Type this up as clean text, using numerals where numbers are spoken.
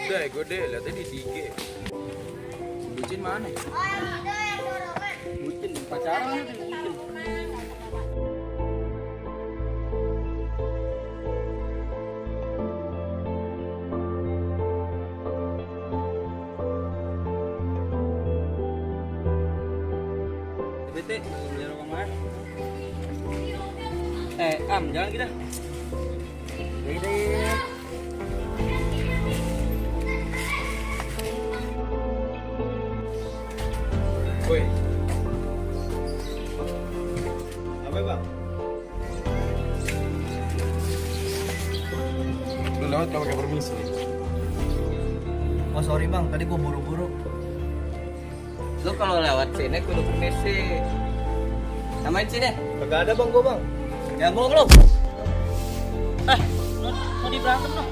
Gede, lihat tadi di IG. Bucin mana? Bucin pacaran ada bucin. Bete, jalan kemana? Jalan kita. Gede. Woi. Apa bang? Lu lewat kalau pakai permisi. Oh sorry bang, tadi gua buru-buru. Lu kalau lewat sini kudu permisi. Samain sini. Kagak ada bang gua bang. Ya belum lu. Mau di berantem dong.